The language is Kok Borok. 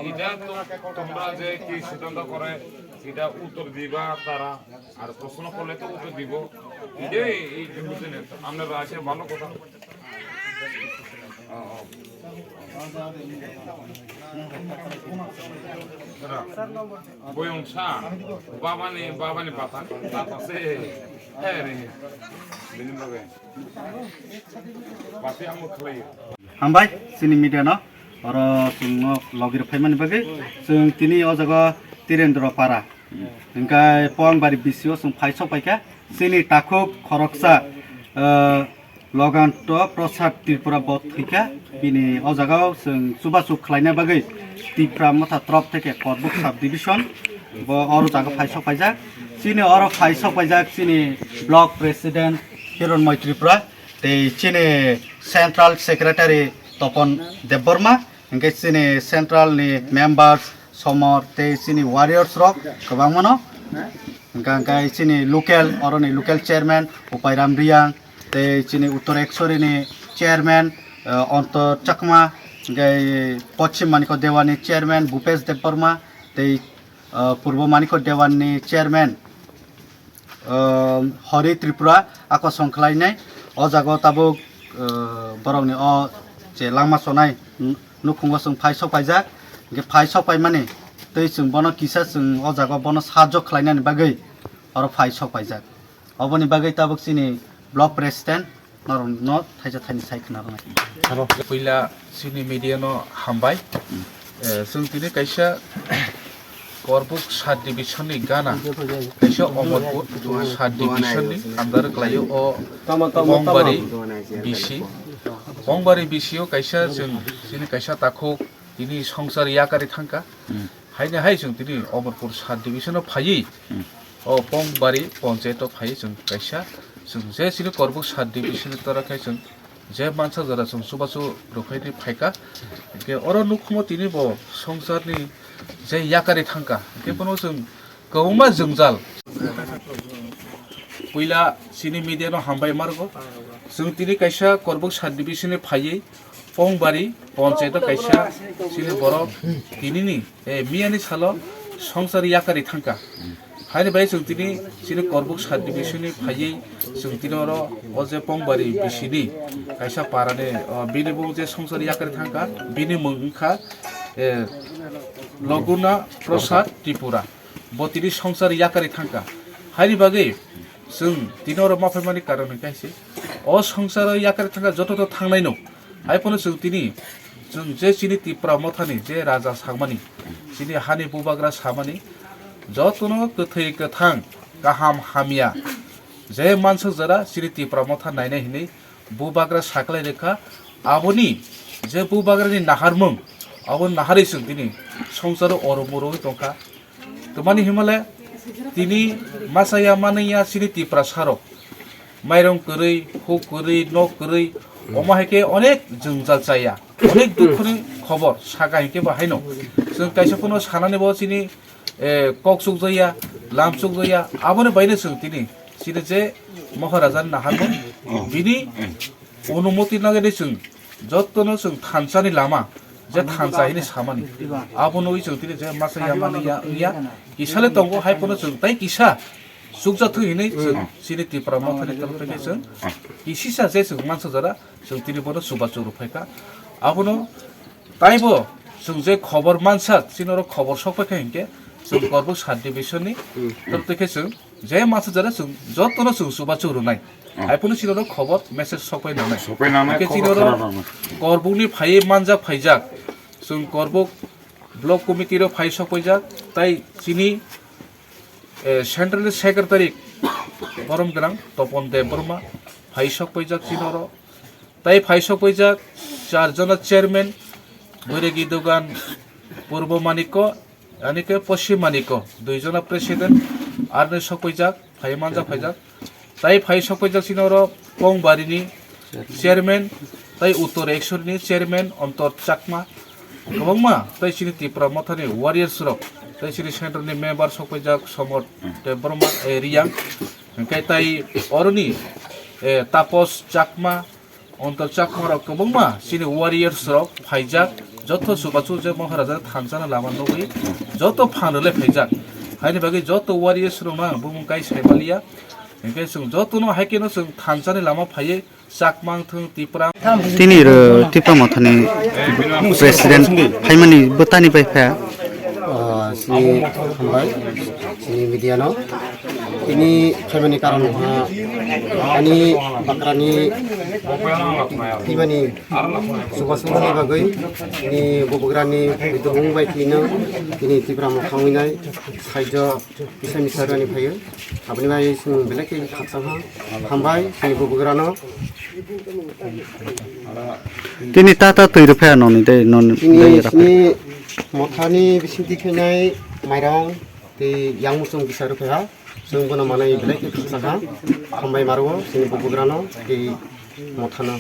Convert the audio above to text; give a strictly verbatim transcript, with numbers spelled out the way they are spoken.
এটা তো তোমরা যে কি সিদ্ধান্ত করে, এটা উত্তর দিবা তারা, আর প্রশ্ন করলে তো উত্তর দিব। এটাই এই যে বুঝলেন, আপনারা আসে ভালো কথা। Boyong sa, babani, babani bata, bata se, eh, re, bini loge, bati amo khlai. Hambai, chini media no, oro chwngno logi rok phaimani bagwi, chwng tini o jaga Tirendra Para, hingkai Pongbari B C o chwng phai sok paikha, chini takhuk khoroksa, eh, Loganto Prasad Tripura bo thwikha, bini o jagao chwng chubachu khlaina bagwi Tipra Motha trop theke Korbuk sub division bo oro jaga phai sok paijak. Chini oro phai sok paijak chini block president Hironmoi Tripura tei chini central secretary Topon Debbarma, hingke chini central ni members Somor tei chini warriors rok kwbangmano. Hingka hingke chini local, oroni local chairman Upairam Riyang, tei chini Uttor Eksorini chairman, eh, Ontor Chakma, hingke Poschim Manikya Dewanni chairman Bhupesh Debbarma, tei, eh, Purbo Manikya Dewanni chairman, eh, Hari Tripura ako song khlainai. O jaga o tabuk, eh, borokni o je langma chonai, nukhungo chwng phai sok paijak, hingke phai sok paimani tei chwng bono kisa chwng o jaga bono sahajyo khlainani bagwi oro phai sok paijak. Oboni bagwi tabuk chini block president norokno thaisa thaini sai khna rwnai. Puila chini media no hambai. Eh, chwng tini kaisa Korbuk sub division ni gana, kaisa Omorpur sub division ni under khlaio o Bongbari B C. Bongbari B C o kaisa chwng chini kaisa takhuk tini songsar yakari thangkha. Haini hai chwng tini Omorpur sub division o phaiwi o Pongbari ponchayat o phaiwi chwng kaisa chwng je chini Korbuk sub division ni tora khai chwng je mansa jora chwng chubachu rwkhaini phaikha. Hingke oro nukhumo tini bo songsarni je yakari thangkha, hingke bono chwng kwbangma jwngjal. Puila chini media no hambai margo. Chwng tini kaisa Korbuk sub division ni phaiwi Pongbari ponchayat o kaisa chini borok tinini, eh, miyani salo songsar yakari thangkha. Haini bai chwng tini chini Korbuk sub division ni phaiwi chwng tini oro o je Pongbari B C ni kaisa para ni, o, bini bung je songsar yakari thangkha, bini mung wngkha, eh, Loguna Prasad Tripura. Bo tini songsar yakari thangkha. Haini bagwi chwng tini oro ma phaimani karon hwnkhe se o songsaro yakari thangkha joto to thangnai no. Hai phano chwng tini, chwng je chini Tipra Mothani je raja samani, chini hani bubagra samani, jotono kwthwi kwthang, kaham hamya, je mansuk jora chini Tipra Motha nainai hinwi bubagra saklai rwkha. Aboni je bubagrani naharmung, abo naharwi chwng tini songsaro oro moro wngwi tongkha. Twmani himale tini masa ya manwi ya chini Tiprasa rok mairong kwrwi, huk kwrwi, nok kwrwi, omo hai khe onek jwngjal chaya, onek dukhuni khobor saka hinkhe bo haino. Chwng kaisa phano sanani bo chini, eh, kok chukjaya, lam chukjaya, aboni baino chwng tini chini je Maharaja ni naharmung bini onumoti nagede chwng jotono chwng thansa ni lama, je thansa hini samani. Abono wi chwng tini je masa ya mani ya wngya, kisa le tongo, hai phano chwng tai kisa chukjathwi hinwi chwng chini Tipra Mothani torof theke chwng kisisa je chwng mansa jora chwng tini bono chubachu rwphaikha. Abono taibo chwng je khobor mansa, chini oro khobor sokphaikha hinkhe chwng Korbuk sub division ni torof theke chwng je masa jora chwng jotono chwng chubachu rwnai. Hai phano chini oro khobor message sokpai nanai. Sokpai nanai, hingke chini oro Korbukni phaiwi manjak phaijak. Chwng Korbuk block committee rok phai sokpaijak. Tai chini, eh, central secretary borom gwnang Topon Debbarma phai sokpaijak chini oro. Tai phai sokpaijak char jona chairman, Boiregi Dogan, Purbo Manikko, ani khe Poschim Manikko, dui jona president, arni sokpaijak, phai manjak phaijak. Tai phai sokpaijak chini oro Pongbari ni chairman, tai Uttor Eksorini chairman Ontor Chakma, kwbangma tai chini Tipra Mothani warriors rok, tai chini central ni member sokpaijak Somor Debbarma, eh, Riyang, hingke tai oroni eh, Tapos Chakma, Ontor Chakma rok kwbangma chini warriors rok phaijak, joto chubachu je Maharaja thansa ni lama nugwi joto phan rwlai phaijak. Haini bagwi joto warriors rok no ang bumung kai sai maliya. Hinkhe chwng joto no hai kheno chwng thansa ni lama phaiwi Chakma wngthung, Tipra. Tini ro Tipra Mothani president phaimani bwtani pai pha. Ah, sini hambai, sini media no. Ini phaimani karon ha, ani bakrani, imani suba suba ni bagwi, ini bubugrani, itu bung bai kino, ini Tipra Motha winai, saijo, bisa misa rani phayo. Aboni bai sini belai ke khaksa ha, hambai, sini bubugrano. Tini tata twi rw pha noni dei non Ini dei ra pha. Sini Mothani bising tikhinai mairong, tei yang muchung bisa rw pha. Chwng bono manwi belai khe khakchangkha. Hambai maro chini bubugrano tei Mothano.